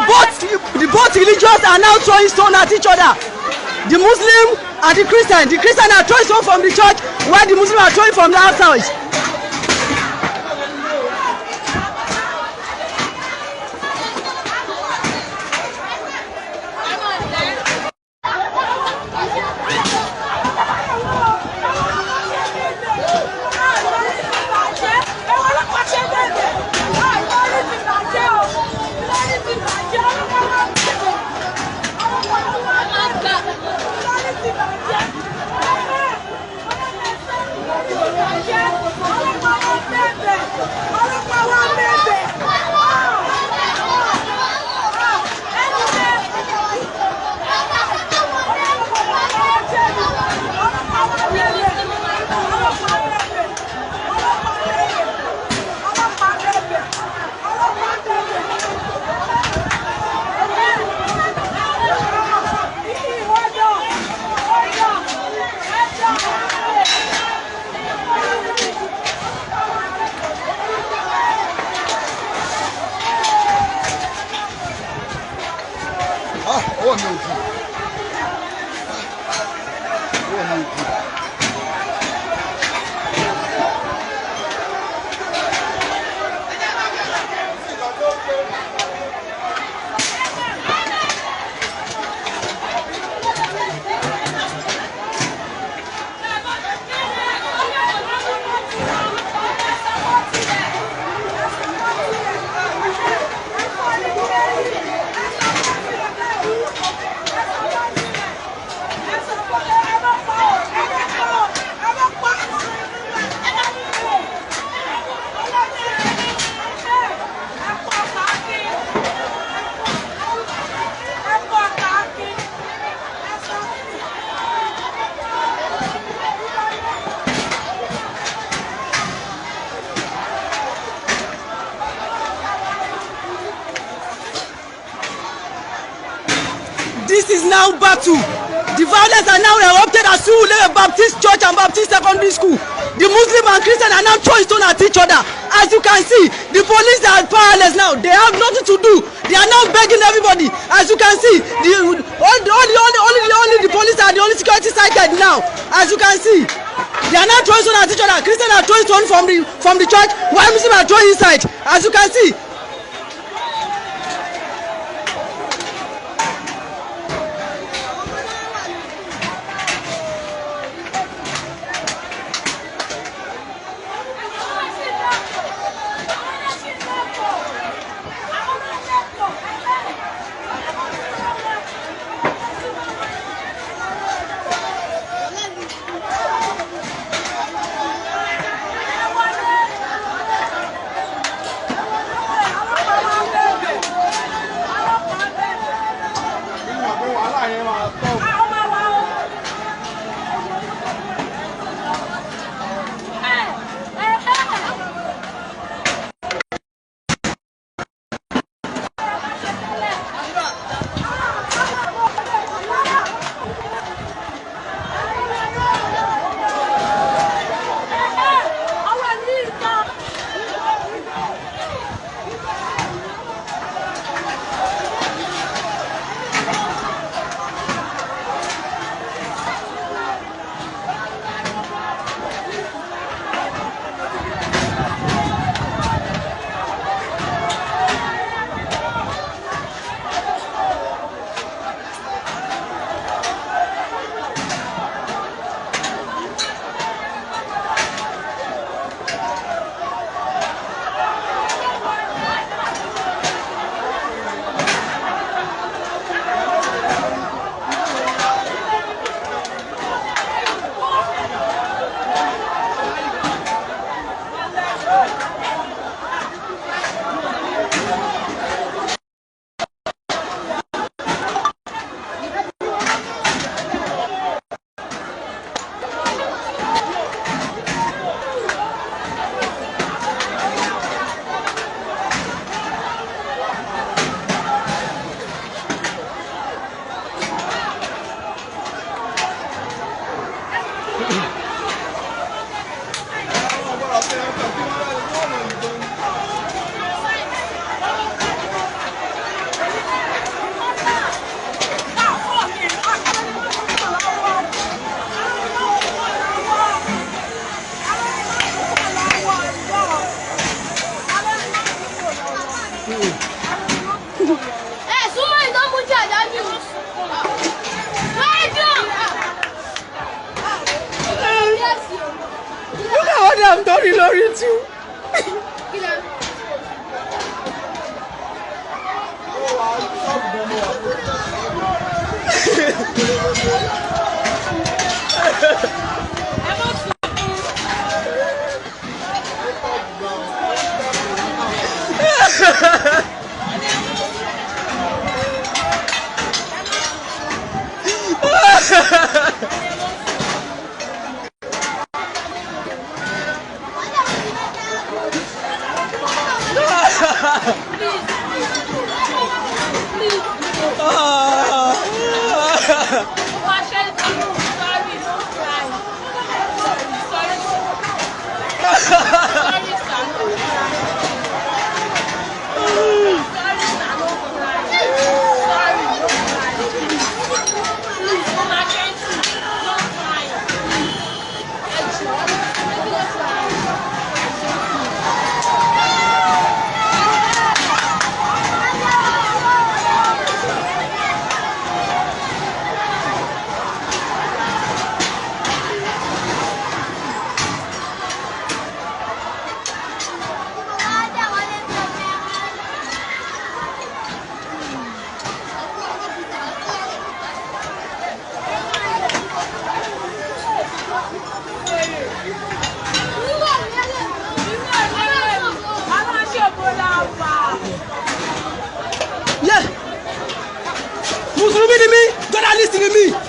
both religions are now throwing stone at each other. The Muslim and the Christian. The Christian are throwing stone from the church, while the Muslim are throwing from the outside. This is now battle. The violence are now erupted at Surulere Baptist Church and Baptist Secondary School. The Muslim and Christian are now throwing stone at each other. As you can see, the police are powerless now. They have nothing to do. They are now begging everybody. As you can see, only the police are the only security sighted now. As you can see, they are now throwing stone at each other. Christians are throwing stone from the church, while Muslims are throwing inside. As you can see. súnmọ́ ìtọ́ mú jà dájú. Look at what I'm doing, Lori, too. Musulumi ni mi, journalist ni mi.